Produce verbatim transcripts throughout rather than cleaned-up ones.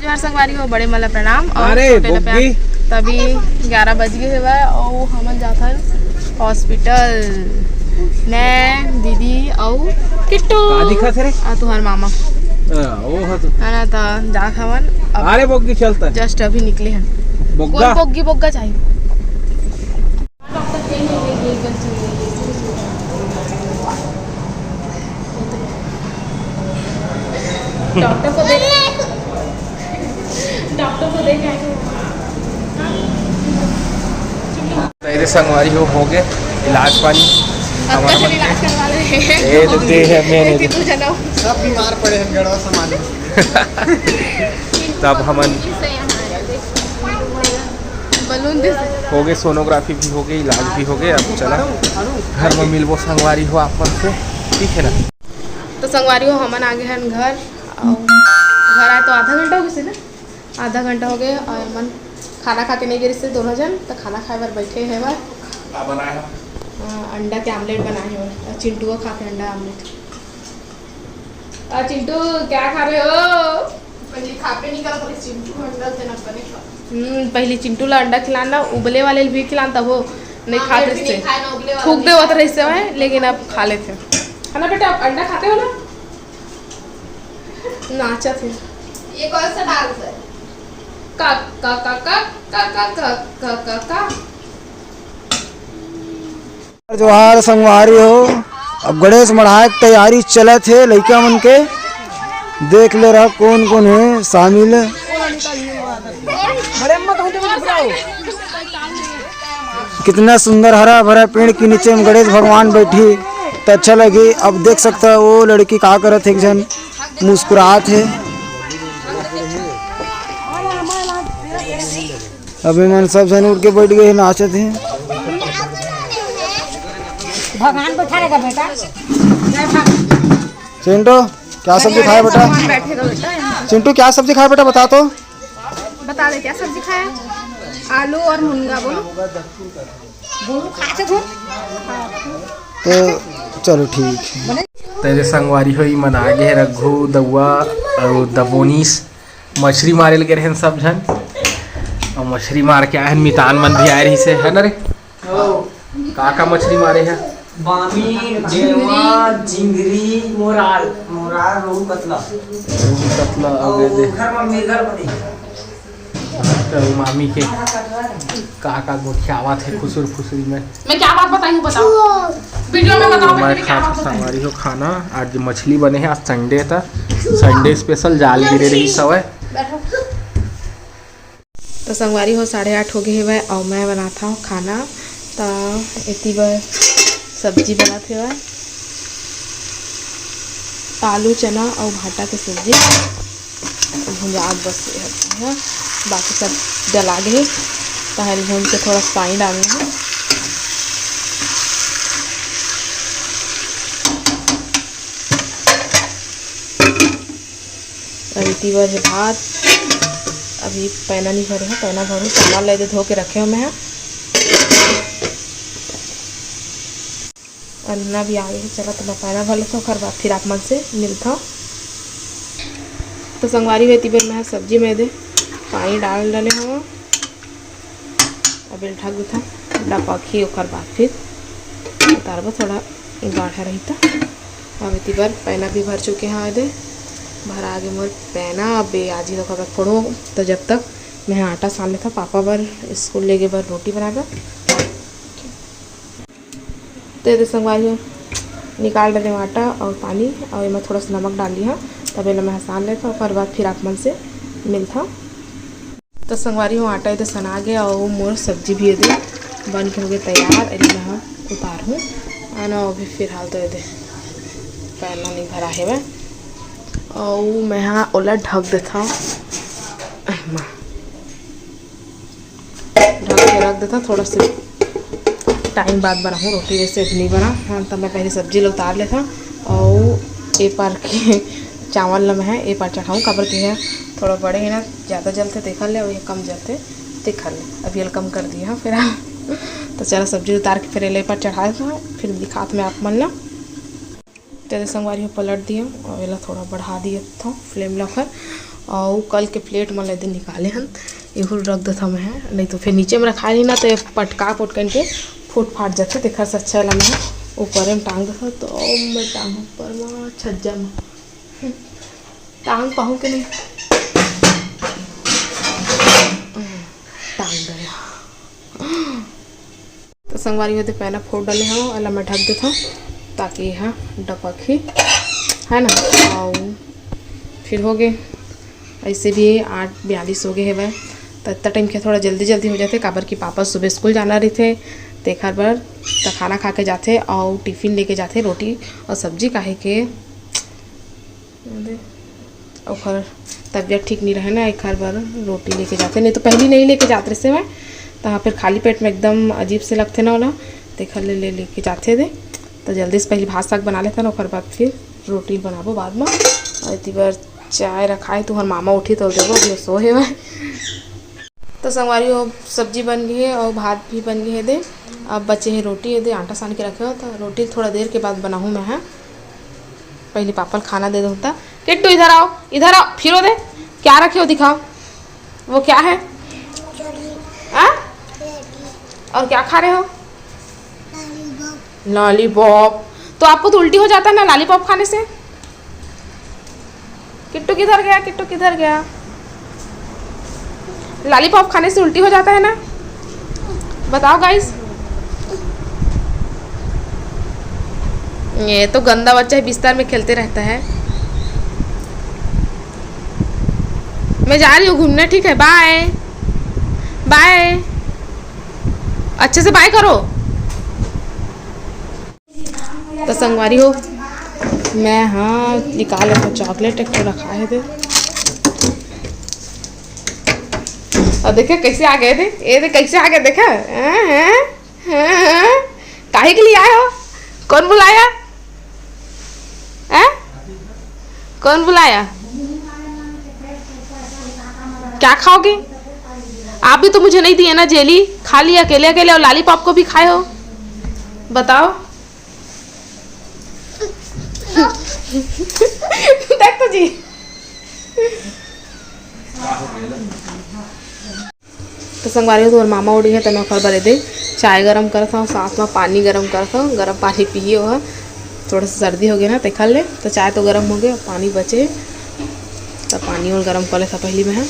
जोहार संगवारी हो, बड़े मन ला प्रणाम अउ अरे, छोटे ला प्यार। बोगी। तभी ग्यारह बज गे हेवय अउ हमन जाथन हॉस्पिटल। मैं, दीदी अउ किट्टू। का दिखत हे रे? आ, तुहर मामा। आ, ओ ह तो। है ना, त जात हवन। अब अरे, बोगी चलता है। Just अभी निकले हन। बोग्गा? कोन बोगी बोग्गा चाहिए? डॉक्टर को दे, डॉक्टर को दे के आए। तेरे संगवारी हो, हो गए इलाज पानी। अब हमारा तो मन इलाज करवा रहे हैं। ए, तो दे है, मैं नहीं दे। तू जना। सब बीमार पड़े हैं, गड़वा सामान। तब हमन बलून दे। हो गए, सोनोग्राफी भी हो गई, इलाज भी हो गए। अब चला घर में मिलबो संगवारी हो आप मन से, ठीक है ना? तो संगवारी हो, हमन आ गए हैं घर। अउ घर आए तो आधा घंटा हो गए ना, आधा घंटा हो गए। अउ हमन खाना खा के नहीं गिरिस हे दोनों जन, तो खाना खाए बर बैठे हैं बर। का बनाए हो? अ, अंडा के आमलेट बनाए हैं अउ चिंटुआ खा के अंडा आमलेट। अ, चिंटू, क्या खा रहे हो? पहले खा पे निकल, पहले चिंटू अंडा देना बने का। हम्म, पहले चिंटू ला अंडा खिलाना, उबले वाले भी खिलाना, तब वो नहीं हाँ, खाते मैं भी थे। नहीं खाए ना, उबले वाला थूक नहीं दे होता खाए। रहिस हे, लेकिन अब खा लेते हैं। है ना बेटा, आप अंडा खाते हो ना? नाचत है। ये कौन सा डांस है? का, का, का। जोहार संगवारी हो, अब गणेश मढ़ाए के तैयारी चलत हे लइका मन के। देख ले रहा कौन कौन है शामिल। कितना सुंदर हरा भरा पेड़ के नीचे में गणेश भगवान बैठी तो अच्छा लगे। अब देख सकता है वो लड़की का करत है, एक झन मुस्कुरात है। अभी मन सब झन उठ के बैठ गए हैं, नाचत हैं। भगवान बैठा रहेगा बेटा। जय भगवान। चिंटू, क्या सब्जी खाया बेटा? भगवान बैठेगा बेटा यहाँ। चिंटू, क्या सब्जी खाया बेटा, बता तो। बता दे, क्या सब्जी खाया? आलू और मुनगा। बोलो। बोलो, खाते हो? तो चलो, ठीक है। तेरे संगवारी हो, ई मन आ गए, रघु, दउआ अउ दबोनीस। मछरी मारे ल गे रहेन सब झन, अउ मछरी मार के आए हन। मितान मन भी आए रहिस हे, है ना रे? हो। का का मछरी मारे हे? बामी, डेवा, झिंगरी, मोराल, मोराल, रोहू, कतला। रोहू, कतला, अउ अउ दे। घर में मिर्गा बने। तो मामी के का का गोठियावत हे खुसुर फुसुरी में। मैं क्या बात बताई हूँ, बताओ। वीडियो में बताओ, मैं मैं क्या खात बात बताई। संगवारी हो खाना, आज मछली बने हे, आज संडे था, संडे स्पेशल जाल गिरे रहिस हवय। तो संगवारी हो, साढ़े आठ हो गए हेवय अउ मैं बनात हव खाना। तो एती बर सब्जी बनात हेवय, आलू, चना अउ भाटा के सब्जी। भुंजात बस हे, बाकी सब डला गे हे। तहन भून के थोड़ा सा पानी डालना हे। अउ एती बर हे भात, अभी पैना नहीं भरे हे, पैना भरूँ, चावल ला एदे धो के रखे हो मैं ह। अन्ना भी आ गए हे, चला तो मैं पैना भर लेथव, ओकर बाद फिर आप मन से मिलथव। तो संगवारी हो, एती बर मैं ह सब्जी में एदे पानी डाल डाले हव। अब एला ढक देथन, डपकही, ओकर बाद फिर उतारबो, थोड़ा गाढ़ा रही त। अब एती बर पैना भी भर चुके हव, एदे भरा गे मोर पैना। अब ए आजी लोग का फोड़ो, तो जब तक मैं आटा सान लेथव पापा बर स्कूल लेगे बर रोटी बनाए बर। तो एदे संगवारी हो, निकाल डाले हव आटा अउ पानी, अउ एमा थोड़ा सा नमक डाल ली हव, तब एला मैं सान लेथव, ओकर बाद फिर आप मन से मिलथव। तो संगवारी हो, आटा एदे सना गे अउ मोर सब्जी भी एदे बन के हो गए तैयार। एला मैं ह उतारहूँ, आना अभी फिलहाल तो एदे पैना नहीं भरा हेवय, अउ मैं ह ओला ढक देथव। एमा ढक के रख देथव, थोड़ा से टाइम बाद बनाहूँ रोटी, वैसे अभी नहीं बना। हाँ, तो मैं पहले सब्जी ला उतार लेथव अउ ए पार के चावल ला मैं ह ए पार चढ़ाऊँ, काबर के हे थोड़ा बड़े हे ना, ज़्यादा जलथे तेखर ले, अउ ये कम जलथे तेखर ले। अभी एला कम कर दिया, हाँ, फिर तो चला सब्जी उतार के फिर एला ए पार चढ़ा देथव, फिर दिखात मैं आप मन ला। तो एदे संगवारी हो पलट दिया अउ एला थोड़ा बढ़ा दिया था फ्लेम ला ओखर। अउ कल के प्लेट मन ल एदे निकाले हन, एहू ल रख देथव मैं, नहीं तो फिर नीचे में रखा रही ना, तो ये पटका पटकन के फूट फाट जाथे, तेखर से अच्छा ला मैं ऊपरे में टांग देथव। तो मैं टांग ऊपर में, छज्जा में टांग पाहूँ के नहीं, टांग गया। तो संगवारी हो, एदे पैना फोड़ डाले हव, एला मैं ढक देथव, ताकि एहा डपक ही, है ना। अउ फिर हो गे, ऐसे भी आठ बयालीस हो गे हवय, त इतना टाइम के थोड़ा जल्दी जल्दी हो जाथे, काबर कि पापा सुबह स्कूल जाना रहिथे, तेखर बर त खाना खा के जाथे अउ टिफिन लेके जाथे, रोटी अउ सब्जी, काहे के ओकर तबीयत ठीक नहीं रहे ना, एखर बर रोटी लेके जाथे, नहीं तो पहली नहीं लेके जात रहिसे मैं, तहाँ फिर खाली पेट में एकदम अजीब से लगथे ना ओला, तेखर ले, ले लेके जाथे दे। तो जल्दी से पहली भात साग बना लेथन, ओकर बाद फिर रोटी बनाबो बाद में। अउ एती बर चाय रखाए, तुहर मामा उठी तो देबो, अभी सो हेवय। तो संगवारी हो, सब्जी बन गई है और भात भी बन गई है दे। अब बचे है रोटी, ये दे आटा सान के रखे हो, तो रोटी थोड़ा देर के बाद बनाहूँ मैं, हाँ। पहले पापा ल खाना दे दो होता। किट्टू, इधर आओ, इधर आओ, फिरो दे। क्या रखे हो, दिखाओ, वो क्या है? हाँ? और क्या खा रहे हो? लॉलीपॉप। तो आपको तो उल्टी हो जाता है ना लॉलीपॉप खाने से? किट्टू किधर गया? किट्टू किधर गया? लॉलीपॉप खाने से उल्टी हो जाता है ना? बताओ गाइस। ये तो गंदा बच्चा है, बिस्तर में खेलते रहता है। मैं जा रही हूँ घूमने, ठीक है, बाय बाय। अच्छे से बाय करो। तो संगवारी हो, मैं हाँ निकाल लेता चॉकलेट, एक ठो रखा है दे। और देखे कैसे आ गए थे, ये दे कैसे आ गए, देखा? हाँ, हाँ, हाँ, हाँ। काहे के लिए आए हो? कौन बुलाया? हैं? कौन बुलाया? क्या खाओगे? आप भी तो मुझे नहीं दिए ना जेली, खा लिया अकेले अकेले, और लॉलीपॉप को भी खाए हो। बताओ। देख तो जी। तो संगवारी हो, तोर मामा उड़ी है, त मैं ओकर बर एदे चाय गरम करत हूँ, साथ में पानी गरम करत हूँ, गरम पानी पिए हो। थोड़ा सा सर्दी हो गया ना, तेखर ले। तो चाय तो गरम हो गया, पानी बचे, तो पानी और गरम कर लेता पहली मैं।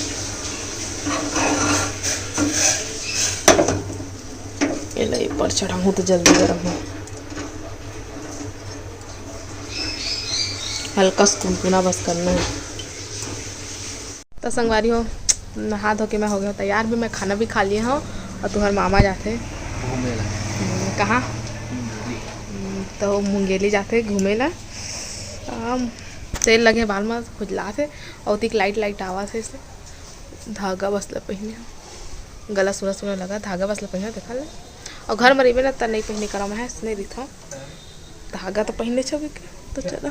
ये ले, ऊपर चढ़ाऊँ तो जल्दी गरम हो, हल्का सा कुनकुना बस करना है। तो संगवारी हो, नहा धो के मैं हो गया हूँ तैयार भी, मैं खाना भी खा लिया हूँ। और तुहर मामा जाथे घूमे ला। हम्म, कहाँ? मुंगेली। हम्म, तो मुंगेली जाथे घूमे ला। आम, तेल लगे बाल में खुजलात हे, और ओतिक लाइट लाइट आवाज है इसे। धागा बस ला पहिने हूँ, गला सुना सुना लगा, धागा बस ला पहिने, देखा ले। और घर में रहिबे ना, त नहीं पहिने करम है, इसने रिथा। धागा तो पहिने छबे के, तो चला।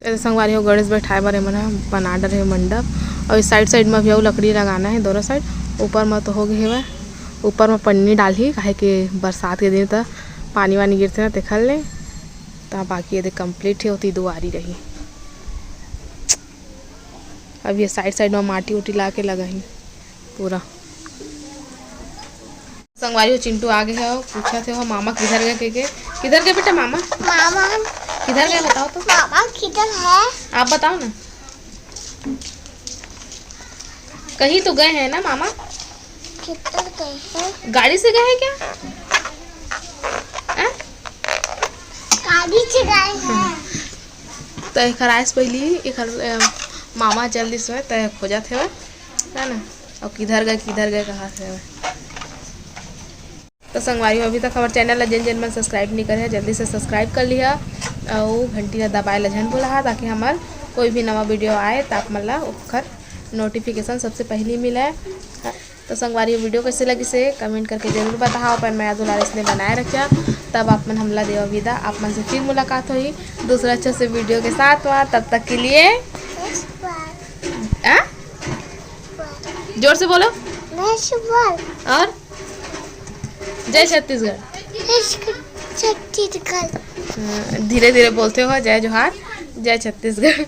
ए संगवारी हो, गणेश बैठाए बर एमन ह बना डरे हे मंडप, और इस साइड साइड में भी अउ लकड़ी लगाना है दोनों साइड। ऊपर में तो हो गए हेवय, ऊपर में पन्नी डालही, काहे कि बरसात के दिन त पानी वानी गिरथे ना, तेखर ले। त बाकी ये दे complete है, ओती दुआरी रही। अब ये साइड साइड में माटी उटी ला के लगाही पूरा। संगवारी हो, चिंटू आ गए हो, पूछा थे हो मामा किधर गए कह के। किधर गए बेटा मामा? मामा। किधर गए बताओ तो। मामा किधर है? आप बताओ ना। कहीं तो गए हैं ना मामा? किधर गए हैं? गाड़ी से गए हैं क्या? हैं? गाड़ी से गए हैं। तो एकर आइस पहली, एकर, अ, मामा जल्दी से त खोजत हेवय, है ना? और किधर गए, किधर गए, कहाँ से हेवय? तो संगवारी हो, अभी तक हमारे चैनल ला जेन जेन मन subscribe नहीं करे हैं, जल्दी से subscribe कर लिहा और घंटी ला दबाए ला झन भुलाहा, ताकि हमार कोई भी नवा वीडियो आए, त आप मन ला ओकर notification सबसे पहली मिले। तो संगवारी, वीडियो कैसे लगिस हे, comment करके जरूर बताहा। अपन मया दुलार इसने बनाए रखिहा, तब आप मन हमला देवा विदा। आप मन से फिर मुलाकात होही दूसरा अच्छा से वीडियो के साथ। वहाँ तब तक के लिए, आ? जोर से बोलो। और जय छत्तीसगढ़। छत्तीसगढ़। हाँ, धीरे धीरे बोलते हो, जय जोहार, जय छत्तीसगढ़।